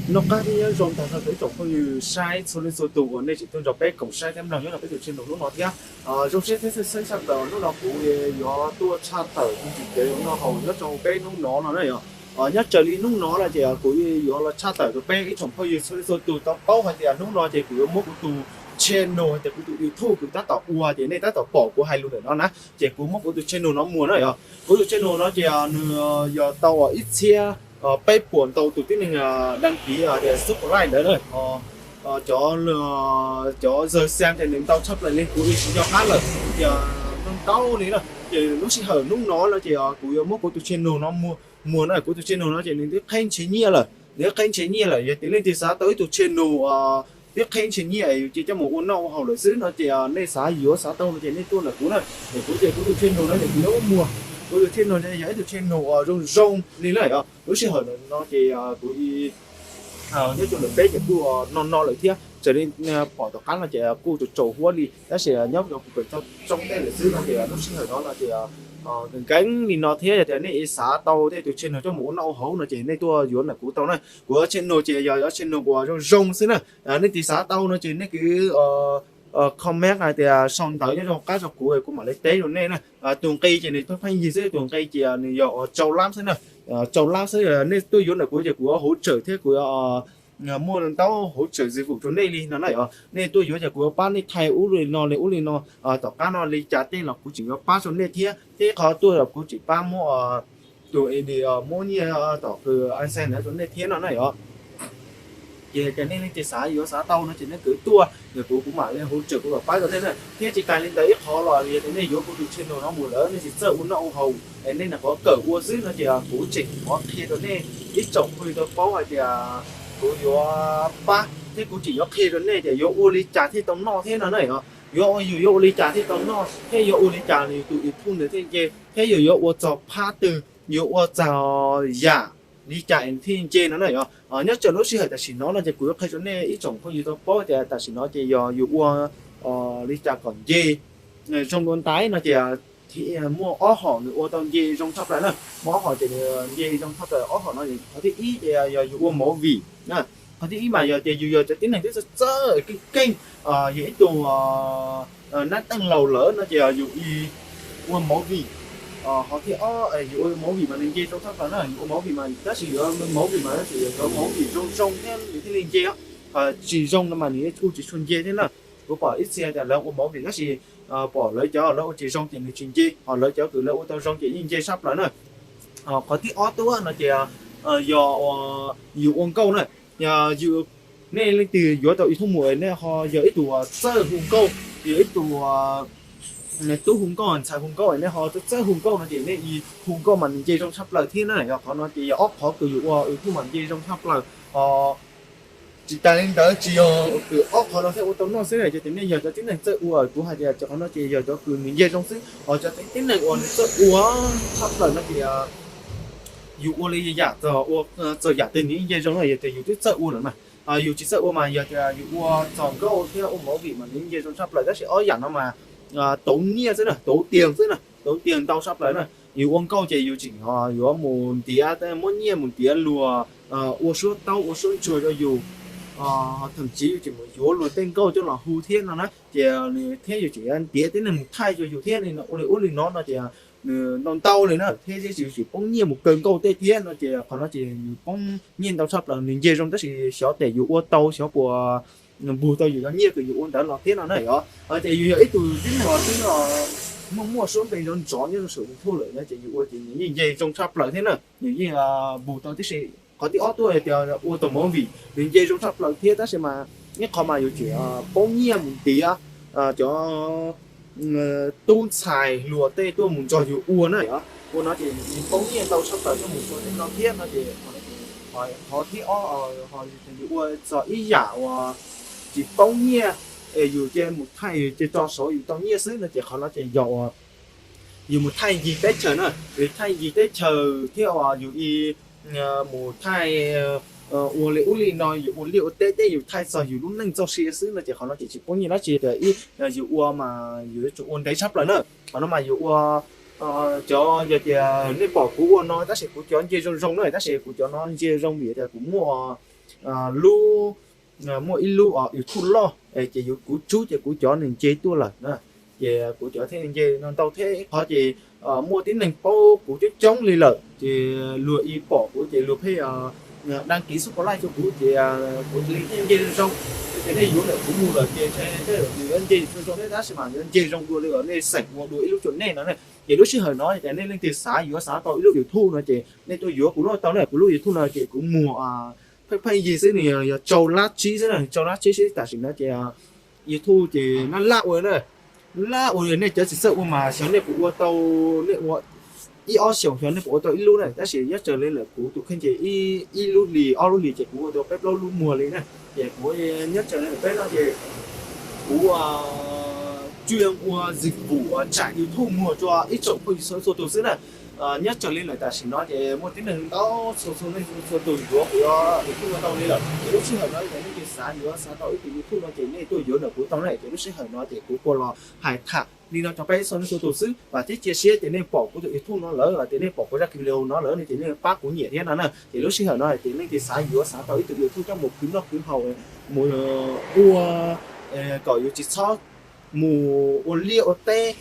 Noj qab thiab nyob zoo tag nrho rau ib tsoom phooj ywg saib txhua leej txhua tus uas nej tseem tuaj nrog peb koom saib thiab mloog nyob rau peb tus channel hnub no thiab. Zoo siab thiab tshwj xeeb saj plaws hnub no kuv yuav tuaj tshaj tawm tus txiv kev noj haus nyob rau peb hnub no no na yog. Nyob raws li hnub no no ces kuv yuav los tshaj tawm rau peb ib tsoom phooj ywg txhua leej txhua tus tau paub hais tias hnub no ces kuv yuav muab kuv tus channel hais tias kuv tus YouTube kuv tab tom ua ces nej tab tom pom kuv hais lus ntawm no na ces kuv muab kuv tus channel no muag na yog. Kuv tus channel no ces nws yog tau ib txhiab peb puas ntau tus tib neeg đăng ký tias subscribe ntawd na. Cov, cov zawg xa ces nws ntau tshaj plaws li kuv tsis nco qab lawm ces ntau ntau li na. Ces lub sij hawm hnub no no ces kuv yuav muab kuv tus channel no muag, muag na. Kuv tus channel no ces nws twb qheb nrhiav nyiaj lawm, nws twb qheb nrhiav nyiaj lawm. Yog tias leej twg xav tau ib tug channel twb qheb nrhiav nyiaj es yus cia coj mus ua noj ua haus lawm xwb no ces nej xav yuav xav tau no ces nej tuaj ntawm kuv na. Es kuv ces kuv tus channel no ces kuv yuav muag, kuv tus channel no yog ib tug channel zoo zoo li na yog. Lub sij hawm no ces kuv nyob rau ntawm peb ces kuj no no lawm thiab, raws li pom tom qab no ces kuj tsaus tsaus huab li tab sis nyob rau kuv pem txog tsoob tej lawm xwb no ces lub sij hawm no no ces nkees li no thiab. Yog tias nej xav tau tej tus channel coj mus ua noj ua haus no ces nej tuaj yuav ntawm kuv tau na. Kuv channel ces yog channel uas zoo zoo xwb na. Nej tus xav tau no ces nej kwv comment hais tias sau ntawv nyob rau qab rau kuv, kuv mam li teb rau nej na. Tus nqi ces nws pheej yig xwb, tus nqi ces nws yog tsau lab xwb na, tsau lab xwb. Nej tuaj yuav ntawm kuv ces kuv yuav hauv tsawm thiab kuv yuav muaj ntau hauv tsawm zis vum rau nej li no na yog. Nej tuaj yuav ces kuv yuav pab nej thaij ub li no li ub li no, tom qab no li cas tej los kuv tseem yuav pab rau nej thiab. Thiab qhov tuaj los kuv tseem pab muab tus edi muab nyiaj tom kws AdSense ntawd rau nej thiab no na yog. Ces tias nej leej twg xav yuav xav tau no ces nej kwv tuaj ntawm kuv, kuv mam li hauv tsawm kuv mam pab rau nej na. Thiab tsis tas li ntawd ib qhov los yog tias nej yuav kuv tus channel no mus lawm nej tsis txawj ua noj ua haus es nej nyuam qhuav kawm ua xwb no ces kuv tseem yuav qhia rau nej ib tsoom phooj ywg tau paub hais tias kuv yuav pab thiab kuv tseem yuav qhia rau nej tias yuav ua li cas thiaj tau noj thiab no na yog. Yuav, yus yuav ua li cas thiaj tau noj thiab yuav ua li cas yus tus YouTube ntawd thiaj nce thiab yus yuav ua txog phab twg, yuav ua txog yam li cas thiaj nce no na yog. Nyob rau lub sij hawm tam sim no no ces kuv yuav qhia rau nej ib tsoom phooj ywg tau paub tias tam sim no ces yog yus ua li cas kom nce zoo dua ntais no ces muaj ob hom nws ua tau nce zoo tshaj plaws na. Muaj ob hom ces nws nce zoo tshaj plaws. Ob hom no qhov thib ib ces yog yus ua movie na. Qhov thib ib mas yog tias yus yog cov tib neeg twb txawj txawj keej keej, yog ib tug nab teej laus lawm no ces yus ua movie. Qhov thib ob yus ua movie mas nws nce zoo tshaj plaws na. Yus ua movie mas tab sis yus ua movie mas tab sis yus ua movie zoo zoo thiab nws thiaj li nce. Tsis zoo no mas nws kuj tsis tshua nce thiab na. Kuv pom ib txhia tias lawv ua movie tab sis pom lawv cov lawv ua tsis zoo ces nws tsis nce, ho lawv cov kws lawv ua tau zoo ces yeej nce tshaj plaws na. Qhov thib ob tuaj no ces yog yus ua nkauj na. Yog nej leej twg yuav tau YouTube mus nej ho yog ib tug txawj hu nkauj, yog ib tug tub hu nkauj ntxhais hu nkauj nej ho txawj hu nkauj no ces nej hu nkauj mas nws nce zoo tshaj plaws thiab na. Yog qhov no ces yog ob qhov kws yus ua YouTube mas nce zoo tshaj plaws. Tsis tas li ntawd tsis yog kws ob qhov no thiaj ua tau noj xwb na, ces tias nej yog cov tib neeg txawj ua, kuv hais tias cov qhov no ces yog cov kws nws nce zoo xwb. Ho cov tib neeg uas nws txawj ua tshaj plaws no ces yus ua li yam txog yam twg nws nce zoo no yog tias yus twb txawj ua lawm mas. Yus tsis txawj ua mas yog tias yus ua txog nkauj thiab ua movie mas nws nce zoo tshaj plaws tab sis ob yam no mas tau nyiaj xwb na, tau tiag xwb na, tau tiag ntau tshaj plaws na. Yus ua nkauj ces yus tseem yuav mus ntiav, muab nyiaj mus ntiav luag ua suab taub ua suab ntsuag rau yus, thậm chí yus tseem mus yuav luag tej nkauj coj los hu thiab no na ces nws thiab yus tseem ntiav tib neeg mus thaij rau yus thiab li no ua li ub li no no ces nws ntau ntau li na thiab yus tseem poob nyiaj mus kaw nkauj tej thiab no ces qhov no ces yus poob nyiaj ntau tshaj plaws. Nws nce zoo tab sis xyov tes yus ua tau xyov puas npug tau yus cov nyiaj kws yus ua ntawd los thiab no na yog. Ces yus yog ib tug tib neeg uas twb muaj muaj suab npe nrov nrov nyob rau saum YouTube lawm no ces yus ua ces nws yeej nce zoo tshaj plaws thiab na, nws yeej npug tau tib si. Qhov thib ob tuaj tias ua tau movie nws nce zoo tshaj plaws thiab tab sis mas ib qho mas yus tseem poob nyiaj mus ntiav cov tub ntxhais hluas tej tuaj mus nrog yus ua na yog. Ua no ces nws poob nyiaj ntau tshaj plaws tuaj mus ua tej no thiab no ces qhov thib ob, yus ua txog ib yam uas tsis poob nyiaj es yus cia mus thaij cia tso saud yus tau nyiaj xwb no ces qhov no ces yog uas yus mus thaij ncig teb chaws na, yus thaij ncig teb chaws thiab uas yus mus thaij ua li ub li no, yus ua liaj ua teb thiab yus thaij txog yus lub neej txoj sia xwb no ces qhov no ces tsis poob nyiaj dab tsi. Tias ib yus ua mas yus yuav tsum ua ntev tshaj plaws na. Qhov no mas yus ua cov yog tias nej pom kuv ua no tab sis kuv cov nce zoo zoo na, tab sis kuv cov no nce zoo vim tias kuv muaj lub, muaj ib lub YouTube loj, ces kuv tsub ces kuv cov nws nce tuaj lawm na. Ces kuv cov thiaj nce no ntau thiab qhov ces muaj tib neeg paub kuv coob coob li lawm ces luag ib pom kuv ces luag pheej dag kiv xub pov laj rau kuv ces kuv li thiaj nce zoo. Ces nej yuav ntawm kuv mus lawm ces tej zaum nws yuav nce zoo zoo thiab tab sis mas yuav nce zoo dua li nej xeem ua dua ib lub rau nej no na. Ces lub sij hawm no ces nej leej twg xav yuav xav tau ib lub YouTube no ces nej tuaj yuav kuv lub tau na. Kuv lub YouTube no ces kuv muag pheej pheej yig xwb, nws yog rau lab tsib xwb, rau lab tsib xwb. Tam sim no ces YouTube ces nab lab ua na, lab ua nej cov tsis txawj ua mas xyov nej puas ua tau, nej ua ib ob xyoos xyov nej puas ua tau ib lub na. Tab sis nyob raws li ntawm kuv tus kheej ces ib lub hlis ob lub hlis ces kuv ua tau peb plaub lub muag li na. Ces kuv nyob raws li ntawm peb no ces kuv tsuas yog ua zim vum tsam YouTube muag rau ib tsoom phooj ywg txhua txhua tus xwb na. Nyob raws li ntawm tam sim no ces muaj tib neeg ntau txhua txhua leej txhua tus yuav kuv YouTube ua tau li lawm. Ces lub sij hawm no yog nej leej twg xav yuav xav tau ib tug YouTube no ces nej tuaj yuav ntawm kuv tau na. Ces lub sij hawm no ces kuv kuj los hais tham li no rau peb txhua leej txhua tus xwb. Vam thiab cia siab ces nej pom kuv tus YouTube no lawm, ces nej pom kuv zaj video no lawm no ces nej pab kuv nyiam thiab no na. Ces lub sij hawm no ces leej twg xav yuav xav tau ib tug YouTube coj mus khwv noj khwv haus, mus ua kom yus tsis txhob mus ua liaj ua teb,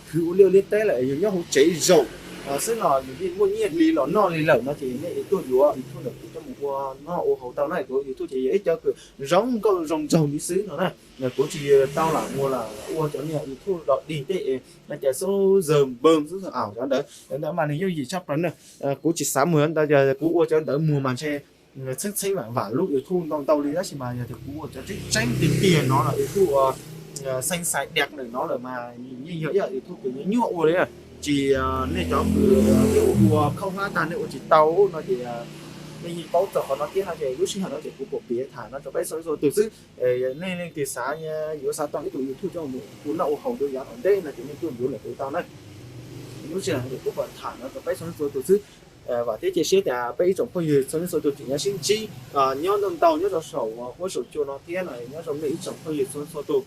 khwv ua liaj ua teb lawm yus nyob hauv tsev zaum xwb no yus yeej muaj nyiaj hli los noj li lawm no ces nej tuaj yuav YouTube ntawm kuv coj mus ua noj ua haus tau na. Kuv YouTube ces yog ib cov kws zoo nkauj zoo nraug li xwb no na. Kuv tsis tau lam mus lam ua cov niag YouTube dog dig tej no ces xub zawg npawg xub zawg aum cov ntawd, cov ntawd mas nws yooj yim tshaj plaws na. Kuv tsis xav mus cov ntawd, yog kuv ua cov ntawd muag mas ntshe txheeb txheeb vam vam lub YouTube ntau ntau li. Tab sis mas yog tias kuv ua cov tseeb tseeb tiag tiag no los YouTube ua xeeb xais dab ntawm no lawm mas yeej yog ib yam YouTube kws nyuaj nyuaj ua li. Tsis, nej cov kws nej ua ua khaub hlab tag nej ua tsis tau no ces nej yeej paub txog qhov no thiab no ces lub sij hawm no ces kuv pom piav tham no rau peb txhua leej txhua tus xwb. Nej leej twg xav yuav xav tau ib tug YouTube coj mus ua noj ua haus dua yav tom ntej no ces nej tuaj yuav ntawm kuv tau na. Lub sij hawm no ces kuv pom tham no rau peb txhua leej txhua tus xwb. Vam thiab cia siab tias peb ib tsoom phooj ywg txhua leej txhua tus tseem nyob sib ntsib, nyob ntau ntau nyob rau saum huab saum cua no thiab no nyob rau nej ib tsoom phooj ywg txhua leej txhua tus.